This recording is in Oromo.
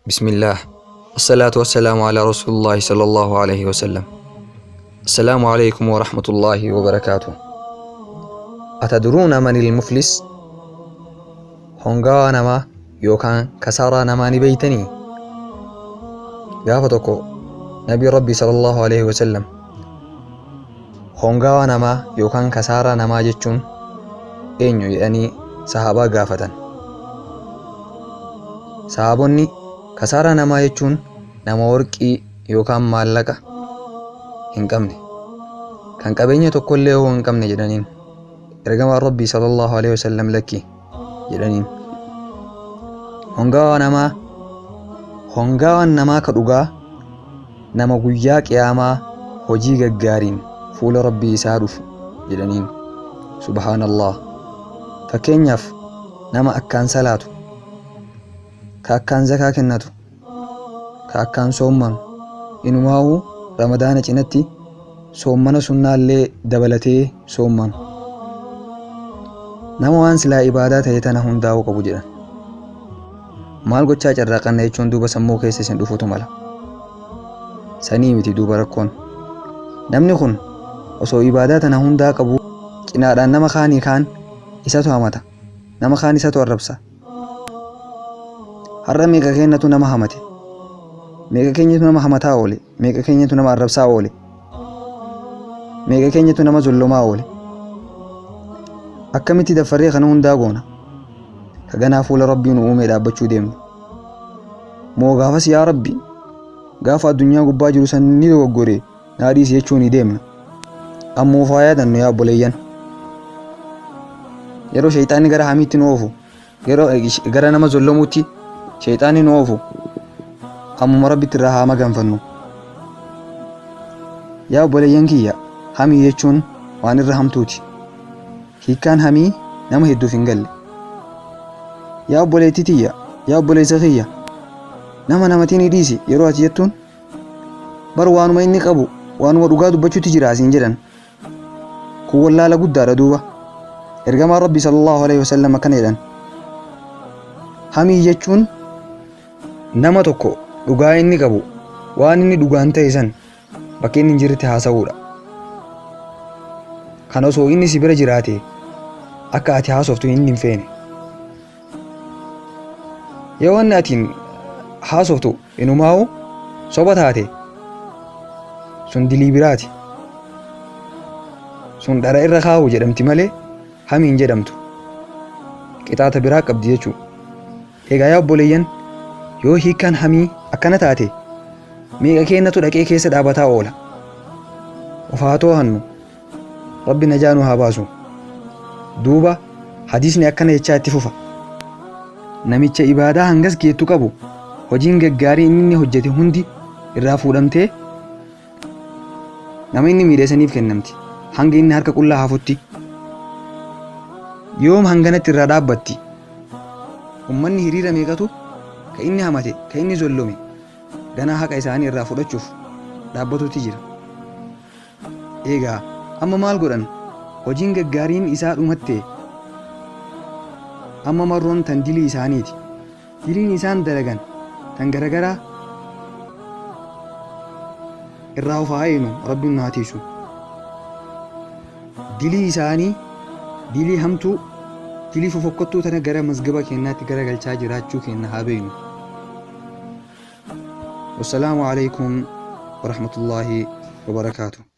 Bismillaah Assalaatu wassalaamu alaa Rasuulillaahi sallallahu alaihi wasallam. Assalaamu alaikum warahmatullaahi wabarakaatuh. Atadruuna manil muflis? Hongawaa namaa yookaan kasaaraa namaa ni beeytanii? Gaafa tokko Nabii Rabbii sallallahu alaihi wasallam hongawaa namaa yookaan kasaaraa namaa jechuun eenyu jedhanii sahaabaa gaafatan. Sahaabonni kasaaraa namaa jechuun nama warqii yookaan maallaqa hin qabne, kan qabeenya tokkollee hoo hin qabne jedhaniin. Ergamaan Rabbii sallallahu alaihi wasallam lakki jedhaniin. Hongawaa namaa hongawaan namaa ka dhugaa nama guyyaa qiyaamaa hojii gaggaariin fuula Rabbii isaa dhufu jedhaniin. Subhaanallah. Fakkeenyaaf nama akkaan salaatu, ka akkaan zakaa kennatu, ka akkaan soommanu, inumaa'uu Ramadaana cinatti soommana sunnaallee dabalatee soommanu. Nama waan silaa ibaadaa ta'e tana hundaa'uu qabu jedhan. Maal gochaa carraaqanna jechuun duuba sammuu keessa isin dhufutu mala. Sanii miti duuba rakkoon. Namni kun osoo ibaadaa tana hundaa qabu cinaadhaan nama kaanii kaan isatu hamata. Nama kaan isatu arrabsa. Har'a meeqa keenyatu nama hamate? Meeqa keenyatu nama hamataa oole? Meeqa keenyatu nama arrabsaa oole? Meeqa keenyatu nama zollomaa oole? Akkamitti daffarree kana hundaa goona? Ka ganaa fuula Rabbii nu uumee dhaabbachuu deemnu. Moo gaafas yaa Rabbi gaafa addunyaa gubbaa jiru san ni dogoggore naa dhiisi jechuu ni deemna. Ammoo ufaa yaadannu yaa obboleeyyan. Yeroo shayxaanni gara hamiitti nu oofu, yeroo gara nama zollomuutti shayxaanni nu oofu, ammuma Rabbitti irraa haa maganfannu. Yaa obboleeyyan kiyya, hamii jechuun waan irra hamtuuti. Hiikkaan hamii nama hedduuf hin galle. Yaa obboleettii tiyya, yaa obboleessa kiyya, nama namatiin dhiisi yeroo ati jettuun bar waanuma inni qabu waanuma dhugaa dubbachuutti jira asiin jedhan. Kun wallaala guddaadha duuba. Ergamaan Rabbii sallallahu alaihi wasallam akkana jedhan. Hamii jechuun nama tokko dhugaa inni qabu waan inni dhugaan ta'e san bakka inni hin jirretti haasa'uudha. Kan osoo inni si bira jiraate akka ati haasoftu inni hin feene. Yoo wanni atiin haasoftu inumaa'u soba taate sun dilii biraati. Sun dhara irra kaa'u jedhamti malee hamii hin jedhamtu. Qixaata biraa qabdi jechuudha. Egaa yaa obboleeyyan yoo hiikkaan hamii akkana taate meeqa keennatu dhaqee keessa dhaabataa oola. Of haa toohannu. Rabbi najaa nu haa baasu. Duuba hadiisni akkana jechaa itti fufa. Namicha ibaadaa hangas geettu qabu hojiin gaggaarii inni inni hojjete hundi irraa fuudhamtee nama inni miidhe saniif kennamti. Hanga inni harka qullaa hafutti. Yoom hanganatti irraa dhaabbatti? Ummanni hiriira meeqatu ka inni hamate, ka inni zollome ganaa haqa isaanii irraa fudhachuuf dhaabbatutti jira. Eegaa amma maal godhan? Hojiin gaggaariin isaa dhumatte. Amma marroon tan dilii isaaniiti. Diliin isaan dalagan tan garagaraa irraa of haa eegnu Rabbiin nu haa tiisu. Dilii isaanii dilii hamtuu dilii fofokkottuu tana gara mazgaba keennaatti garagalchaa jiraachuu keenna haa beeknu. Wassalaamu alaikum warahmatullaahi wabarakaatuh.